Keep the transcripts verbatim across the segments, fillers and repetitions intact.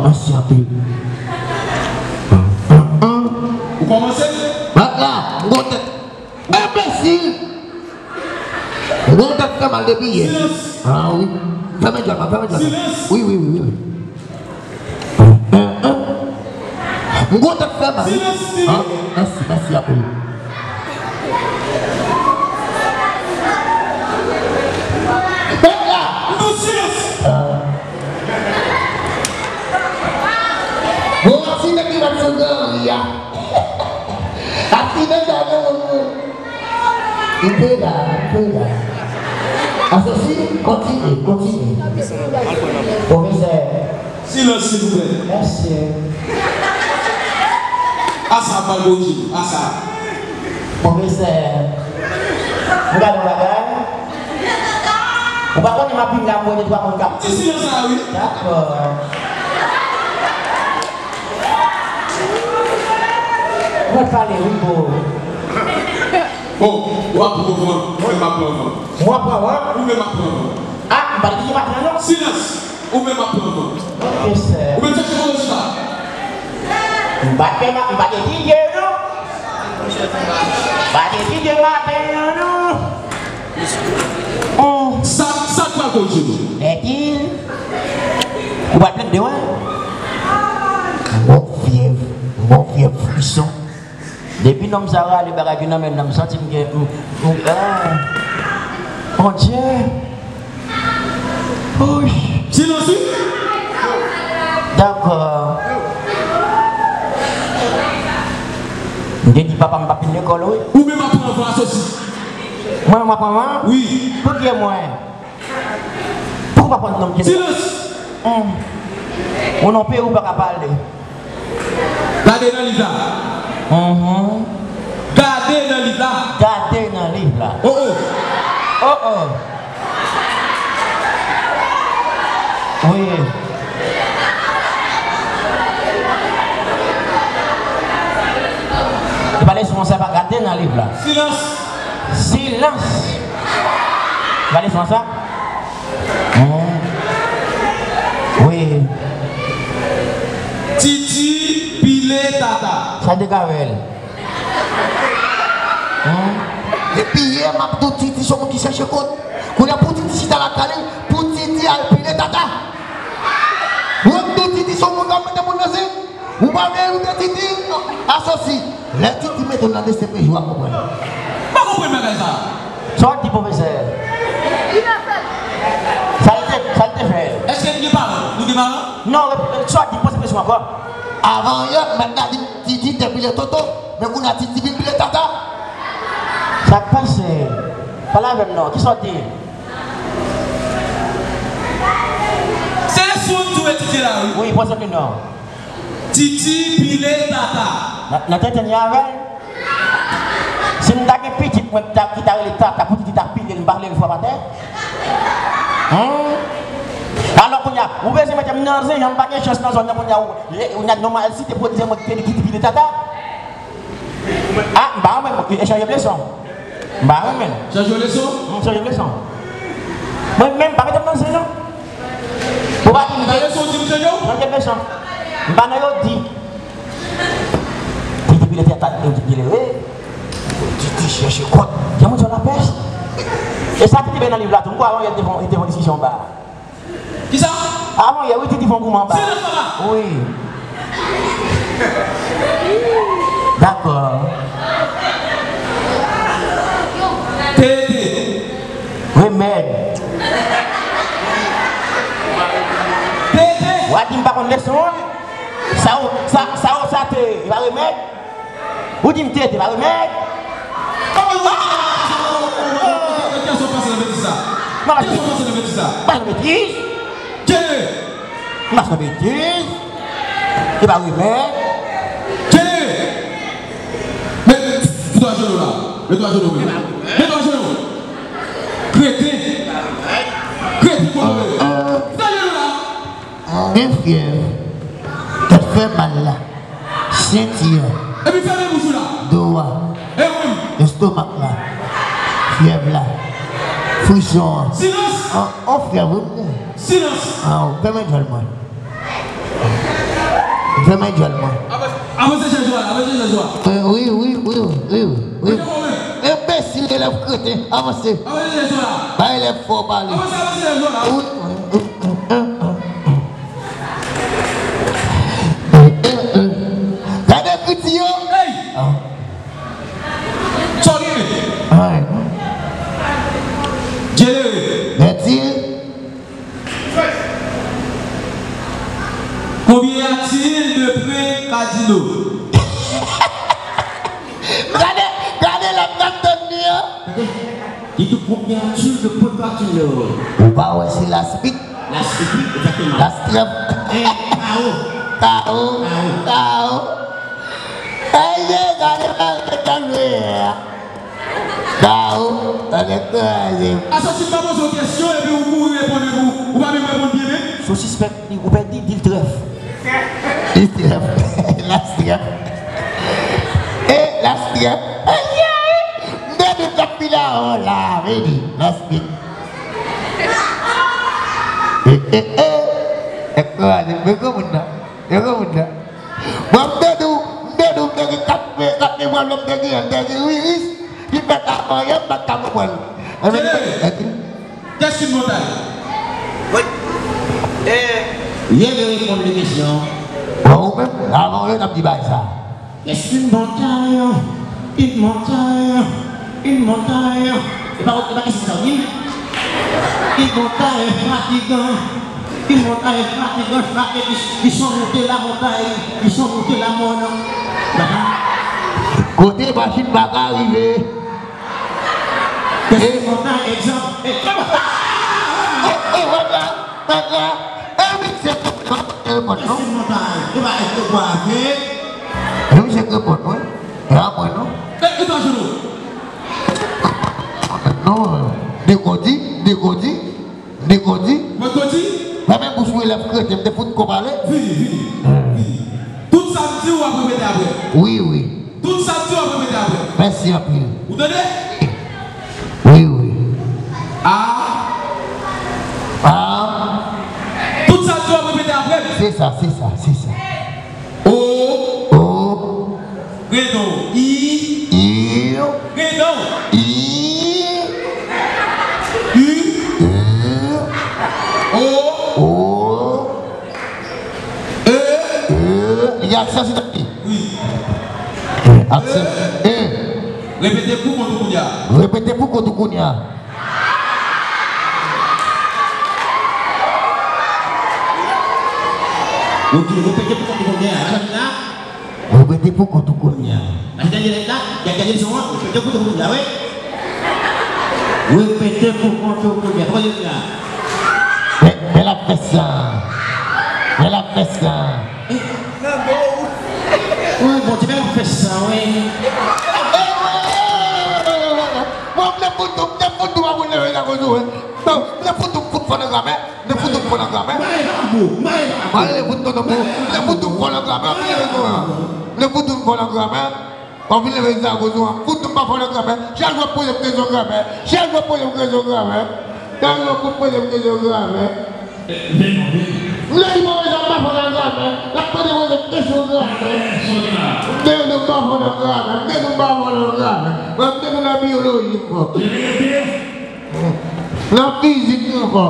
Mèsi anpil. An, an, an. Ou kòmanse? Bat la, m gon tèt. Enbesil! M gon tèt fè mal depi yè. Silans! Ah wi. Fèmen djòl mwen, fèmen djòl mwen. Silans! Wi, wi, wi, wi, wi. An, an. M gon tèt fè mal. Silans, silans. An, mèsi, mèsi anpil. Bat la! M di w silans! Ah. Bon, aksidan ki fèt sou Granri a. Aksidan sa gen moun. M te la, m te la. Asosi, kontinye, kontinye. Pwofesè. Silans, silvouplè. Mèsi. Asa, pral korije. Asa. Pwofesè, m gade yon bagay. Ou pa konnen m ap vin la pou wè de twa moun k ap. Ti silans la, wi. Dakò. Mwen pale, wi, bro. Bon, w ap pran van, ou menm ap pran van. Mwen pran van? Ou menm ap pran van. Ah, m pa t di maten an, non. Silans! Ou menm ap pran van. Ok, sè. Ou menm chèche kote chita. M pa t fè ma-, m pa t etidye, non. M pa t etidye maten an, non. Oh. Sa, sa k pral korije nou? Lètil. Ou pral plede, wè. Gwo fyèv, gwo fyèv frison. Depi nonm sa rale bagay ki nan men l, m santi m gen, m, m, ah. Mon Dieu. Ouch. Silans, wi. Dakò. M te di papa m pa vin lekòl, wi. Ou menm ap pran van, asosi. Mwen, mwen pran van? Wi. Pou kiyè mwen? Pou w pa konn nonm ki. Silans! Hmm. Ou nan peyi ou pa ka pale. Gade nan liv la. Mhm. Gade nan liv la. Gade nan liv la. Oh, oh. Oh, oh. Wi. E pa leson sa, pa gade nan liv la. Silans. Silans. E pa leson sa. Hmm. Wi. Titi pile tata. Sa te ka fè l. Hmm. Depi yè m ap di w Titi se yon moun ki chèche kont. Kounye a pou Titi chita lakay li, pou Titi al pile tata. Ou ap di w Titi se yon moun k ap mete moun nan zen. Ou pa vle ou te Titi, asosi. Lè Titi mete w nan D C P J, w ap konprann. M pa konprann bagay sa. Sa w di, pwofesè? Sa l te, sa l te fè? Èske nou gen paran? Nou gen paran? Non, rep-, sa w di, poze kesyon ankò. Avan yè, mèt la di Titi te pile toto, men kounye a Titi vin pile tata. Sa k pase? Pale avè m non, kisa w di? Se leson w di w etidye la, wi. Wi, poze kesyon non. Titi pile tata. Nan, nan tenten li avè l. Si m ta gen pitit mwen ki ta, ki ta rele tata pou Titi ta pile l, m pa vle l frape atè. Hum? Alò kounye a, ou bezwen mete m nan zen, jan m pa gen chans nan zòn nan kounye a, ou, le, ou nan nòmalite pou di mwen ki te, ki te pile tata. Ah, m pa renmen, e, e chanje leson. M pa renmen. Chanje leson? M chanje leson. Mwen menm, pa mete m nan zen non. Ou pa di m. Gade son di m chanje w? Chanje leson. M pa nan yo di. Titi pile tata, yo di pile, wi. Titi chèche kòd. Jan moun sa lapès. E sa ki te gen nan liv la tou. M kwè avan yè te fè, te fè diskisyon anba. Kisa? Avan yè, wi, Titi fè yon goumen anba. Silans, papa! Wi. Dakò. Tete. Remèd. Tete. W a di m pa konn leson an? Sa w, sa, sa w, sa te, e pa remèd? Ou di m tete pa remèd? Kiyès w pase nan betiz sa? Kiyès w pase nan betiz sa? Pase nan betiz? Tete! Pase nan betiz? E pa remèd? Tete! Met twa jenou la. Met twa jenou menm. Met twa jenou. Kreten. Kreten kote w ye. Met twa jenou la. Gen fyèv, tèt fè mal la, senti an, epi fèmen bouch ou la. Do a, e ou menm, estomak la, fyèv la, frison an. Silans! An, an fyèv, wi, m gen. Silans! An, fèmen djòl mwen. Fèmen djòl mwen. Avanse, avanse chèz ou a, avanse chèz ou a. Wi, wi, wi, wi, wi, wi. Mete kò w menm. Enbesil, elèv kreten, avanse. Avanse chèz ou a. Bay elèv fò pale. Avanse, avanse chèz ou a. Wi, wi, wi, wi, wi, wi. Gade ekriti yo. Hey! Ah. Sa w gen? Ay. Dye lere. Mèt di. Combien y a-t-il de points cardinaux? Gade, gade lòt n ap tann li an. Gade, di tou combien y a-t-il de points cardinaux? Ou pa wè se laspik? Laspik, wi, egzakteman. Lastrèp. Eh, kawo. Kawo. Kawo. Kawo. Ey, gade bagay tann li an. Kawo, tande kraze. Asòsi m pa poze w kesyon epi ou kouri reponn epi ou, ou pa menm reponn byen menm. Si w sispèk li, ou pèdi, di l trèf. Li trèf. Lastrèp. E, lastrèp. Ayayay. M te di w t ap vin la, o la, vini. Lastrèp. E, e, e. E kraze. Men granmoun nan. Men granmoun nan. Mwen, m te di w, m te di w, m te gen kat, kat mwa, m te gen, m te gen riris, ki fèt avan yè, m pa t ka konprann. Enben, Jeremi, kès ki montay? Wi. E, leve reponn li kesyon. Bon, ou menm, avan yè, n ap di bagay sa. Kès ki montay? Une montagne, une montagne. E pa, e pa kesyon sa w di? Une montagne fatigante. Une montagne fatigante, frape, ils, ils sont montés la montagne, ils sont montés la montagne. Kote machin pa ka rive. Une montagne, egzanp. E, e, e, wè la, wè la. E, wi, se telefòn, non? Une montagne, e pa, e pa, e. E, wi, se telefòn, wi. E a mwen, non? E, e, pa jounou. Non, Degodi, Degodi, Degodi. Mwen Degodi? Fèmen bouch ou, elèv kreten, m te fout ko pale. Vini, vini, vini. Tout sa m di w ap repete apre. Wi, wi. Tout sa m di w ap repete apre. Mèsi anpil. Ou tande? Wi, wi. A. A. Tout sa m di w ap repete apre. Se sa, se sa, se sa. O. O. Gredan w. I. I. Gredan w. I. U. U. O. O. E. E. Li gen aksan sou tèt li. Wi. Aksan. E. E. Repete pou kont ou kounye a. Repete pou kont ou kounye a. Ok, repete pou kont ou kounye a. Madam la. Repete pou kont ou kounye a. Nan dènye lèt la, gade, gade son an, repete pou kont ou kounye a, wi. Repete pou kont ou kounye a. Kòman yo di la? Men, men l ap fè sa. Men l ap fè sa. Wi, Bondye, men l ap fè sa, wi. Bon, m te fout ou, m te fout ou, pa pou leve la koz ou, wi. Bon, m te fout ou, fout fò nan gramè. Nèg fout ou pran nan gramè. Mwen lè fout tonton pou. Nèg fout ou pran nan gramè. Nèg fout ou pran nan gramè. Ou vin leve zago sou an. Fout ou pa pran nan gramè. Chak jou w ap poze m kesyon gramè. Chak jou w ap poze m kesyon gramè. Chak jou w ap poze m kesyon gramè. Mwen di mwen sa pa pran nan gramè. L ap poze mwen kesyon gramè. Mwen di m pa pran nan gramè. Mwen di m pa pran nan gramè. Mwen di m nan biyoloji m fò. Nan fizik li ankò.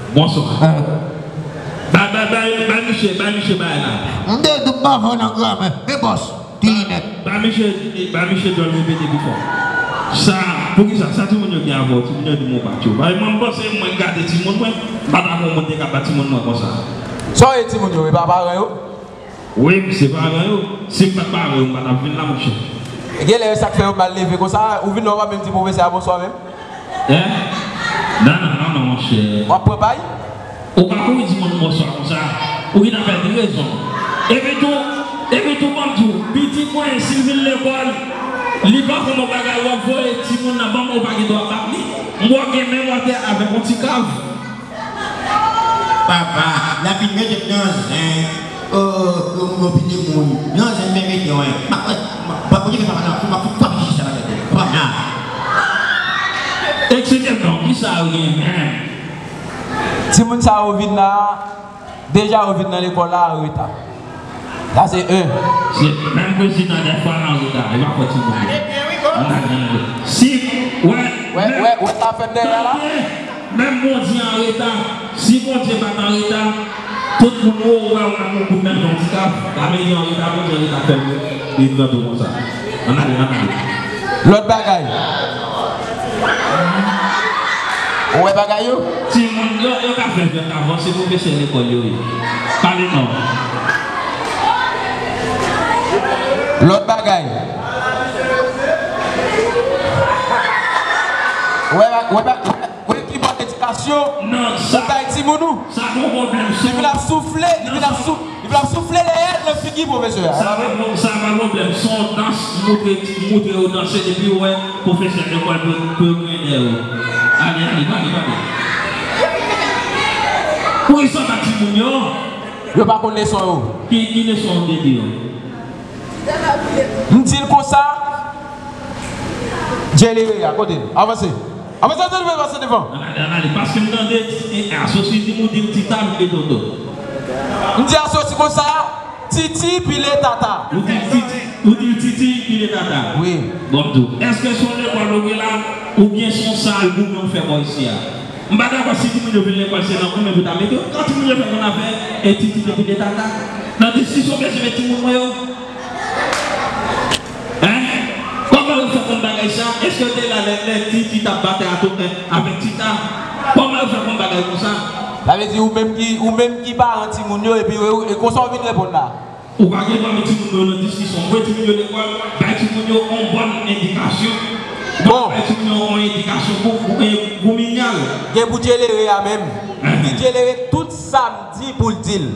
Bonswa. Bay, bay, bay, bay misye, bay misye bay la. M te di w pa fò nan gramè, men bòs, ti linèt. Bay misye, bay misye djòl repete pi fò. Sa, poukisa, sa timoun yo gen avè w, timoun yo di m ou bat yo. Bay, mwen m panse mwen gade timoun mwen, m pa ta konn moun te ka bat timoun mwen konsa. Sa w ye timoun yo, e pa paran yo? Wi, m se paran yo. Si m pa t paran yo, m pa t ap vin la, monchè. Genlè e sa k fè yo mal leve konsa, ou vin la, ou pa menm di pwofesè a bonswa menm? Hein? Non, non, non, non, monchè. W ap pran pay? Ou pa kouri di moun bonswa konsa. Ou gentan pèdi rezon. Epi tou, epi tou, ban m di w, pitit mwen, si l vin lekòl, li pa konn yon bagay, w ap voye timoun nan ban mwen, ou pa gen dwa bat li. M wè w gen men w atè avèk yon ti kav. Papa, n ap vin mete m nan zen. Oh, oh, oh, piti moun. Nan zen, men mete mwen. M ap, m ap, m ap, m ap, m ap, m ap, m ap, Papa, nan. Eksplike m non, kisa yo gen menm? Timoun sa yo vin la, deja yo vin nan lekòl la an reta. Sa se en. Se menm prezidan dèfwa nan reta, e pa fòt timoun yo. Ann ale, ann ale. Si, wè, wè, wè, wè sa fèt dèyè la? Tande, menm Bondye an reta. Si Bondye pa t an reta, tout moun ou wè w ap yon kout men nan yon ti kaf, sa vle di an reta, Bondye an reta fè l vin nan tou konsa. Ann ale, ann ale. Lòt bagay. Ou wè bagay yo? Timoun yo, yo ka fè jwèt avan, se pwofesè lekòl yo ye. Pale non. Lòt bagay. Ou wè, ou wè, ou wè ki bò edikasyon ou bay timoun ou? Sa gon pwoblèm. Li vin ap soufle, li vin ap sou-, li vin ap soufle lè nan figi pwofesè a. Sa pa bon, sa pa pwoblèm. Se yon dans, moutre, moutre yo danse, epi ou wè pwofesè lekòl pou, pou yo gen dèyè yo. Ale, ale, pale, pale. Poukisa pa timoun yo? Yo pa konn leson yo. Ki, ki leson yo te di yo? M di l konsa, Djelere a, kote l? Avanse. Avanse, avanse devan, avanse devan. Ann ale, ann ale, paske m tande, eh, Asosi di m ou di l Tita pile Toto. M di Asosi konsa, Titi pile Tata. Ou di l Titi, ou di l Titi pile Tata. Wi. Bon, m di w, èske se yon lekòl ou gen la, oubyen se yon sal goumen ou fè bò isi a? M pa dakò si timoun yo vin lekòl se nan goumen pou ta mete yo. Kan timoun yo fè konn afè, e Titi te pile Tata. Nan diskisyon, bezwen met timoun mwen yo. Hein? Kòman yo fè konn bagay sa? Èske yo te la lè, lè Titi t ap batay a tout, eh, avèk Tita? Kòman yo fè konn bagay konsa? Sa vle di ou menm ki, ou menm ki paran timoun yo, epi e, e konsa w vin reponn la? Ou pa gen dwa met timoun yo nan diskisyon. Voye timoun yo lekòl, bay timoun yo yon bòn edikasyon. Bon. Bay timoun yo yon edikasyon pou, pou, pou minyal. Gen pou Djelere a menm. Hein? Ki Djelere tout sa m di pou l di l.